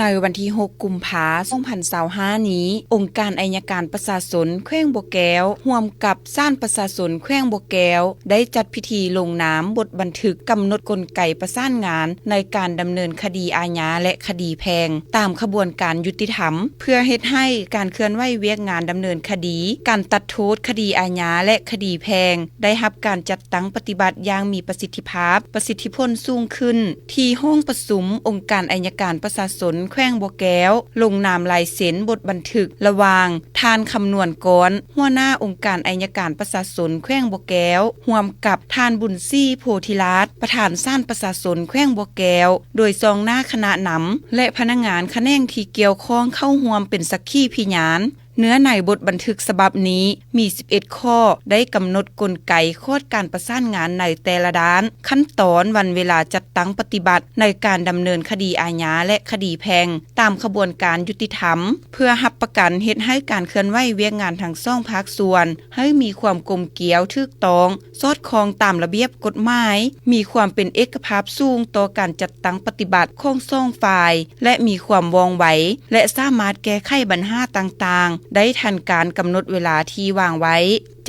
ໃນວັນທີຫົກ ກຸມພາ ສອງພັນຊາວຫ້ານີ້, ອົງການໄອຍະການປະຊາຊົນແຂວງບໍ່ແກ້ວ ຮ່ວມກັບສານປະຊາຊົນແຂວງບໍ່ແກ້ວ ໄດ້ຈັດພິທີລົງນາມບົດບັນທຶກກຳນົດກົນໄກປະສານງານໃນການດຳເນີນຄະດີອາຍາ ແລະ ຄະດີແພ່ງ ຕາມຂະບວນການຍຸຕິທຳ ເພື່ອເຮັດໃຫ້ການເຄື່ອນໄຫວວຽກງານດຳເນີນຄະດີ, ການຕັດໂທດຄະດີອາຍາ ແລະ ຄະດີແພ່ງ ໄດ້ຮັບການຈັດຕັ້ງປະຕິບັດຢ່າງມີປະສິດທິພາບ, ປະສິດທິຜົນສູງຂຶ້ນ ທີ່ຫ້ອງປະຊຸມອົງການໄອຍະການປະຊາຊົນແຂວງບໍ່ແກ້ວ ລົງນາມລາຍເຊັນບົດບັນທຶກລະຫວ່າງ ທ່ານ ຄຳນວນ ກອນ ຫົວໜ້າອົງການໄອຍະການປະຊາຊົນແຂວງບໍ່ແກ້ວ ຮ່ວມກັບທ່ານ ບຸນສີ ໂພທິລາດ ປະທານສານປະຊາຊົນແຂວງບໍ່ແກ້ວ ໂດຍຊ່ອງໜ້າຄະນະນຳ ແລະ ພະນັກງານຂະແໜງທີ່ກ່ຽວຂ້ອງເຂົ້າຮ່ວມເປັນສັກຂີພິຍານ. ເນື້ອໃນບົດບັນທຶກສະບັບນີ້ມີສິບເອັດຂໍ້ ໄດ້ກຳນົດກົນໄກຂອດການປະສານງານໃນແຕ່ລະດ້ານ, ຂັ້ນຕອນ, ວັນເວລາຈັດຕັ້ງປະຕິບັດໃນການດຳເນີນຄະດີອາຍາ ແລະ ຄະດີແພ່ງ ຕາມຂະບວນການຍຸຕິທຳ ເພື່ອຮັບປະກັນເຮັດໃຫ້ການເຄື່ອນໄຫວວຽກງານທັງສອງພາກສ່ວນ ໃຫ້ມີຄວາມກົມກຽວ, ຖືກຕ້ອງ, ສອດຄ່ອງຕາມລະບຽບກົດໝາຍ, ມີຄວາມເປັນເອກະພາບສູງຕໍ່ການຈັດຕັ້ງປະຕິບັດຂອງສອງຝ່າຍ ແລະ ມີຄວາມວ່ອງໄວ ແລະ ສາມາດແກ້ໄຂບັນຫາຕ່າງໆໄດ້ທັນການກຳນົດເວລາທີ່ວາງໄວ້.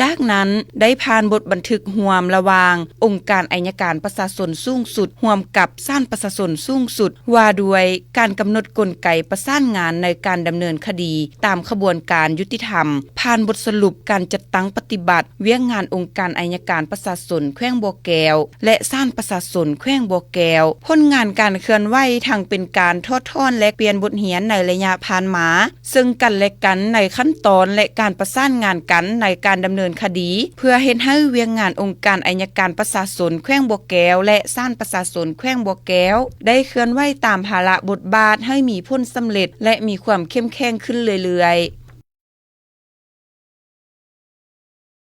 ຈາກນັ້ນໄດ້ຜ່ານບົດບັນທຶກຮ່ວມລະຫວ່າງອົງການໄອຍະການປະຊາຊົນສູງສຸດ ຮ່ວມກັບສານປະຊາຊົນສູງສຸດ ວ່າດ້ວຍການກຳນົດກົນໄກປະສານງານໃນການດຳເນີນຄະດີຕາມຂະບວນການຍຸຕິທຳ, ຜ່ານບົດສະຫຼຸບການຈັດຕັ້ງປະຕິບັດວຽກງານອົງການໄອຍະການປະຊາຊົນແຂວງບໍ່ແກ້ວ ແລະ ສານປະຊາຊົນແຂວງບໍ່ແກ້ວ. ຜົນງານການເຄື່ອນໄຫວທັງເປັນການຖອດຖອນແລກປ່ຽນບົດຮຽນໃນໄລຍະຜ່ານມາເຊິ່ງກັນແລະກັນໃນຂັ້ນຕອນ ແລະ ການປະສານງານກັນໃນການດຳເນີນຄະດີ ເພື່ອເຮັດໃຫ້ວຽກງານອົງການໄອຍະການປະຊາຊົນແຂວງບໍ່ແກ້ວ ແລະ ສານປະຊາຊົນແຂວງບໍ່ແກ້ວ ໄດ້ເຄື່ອນໄຫວຕາມພາລະບົດບາດໃຫ້ມີຜົນສຳເລັດ ແລະ ມີຄວາມເຂັ້ມແຂງຂຶ້ນເລື້ອຍໆ.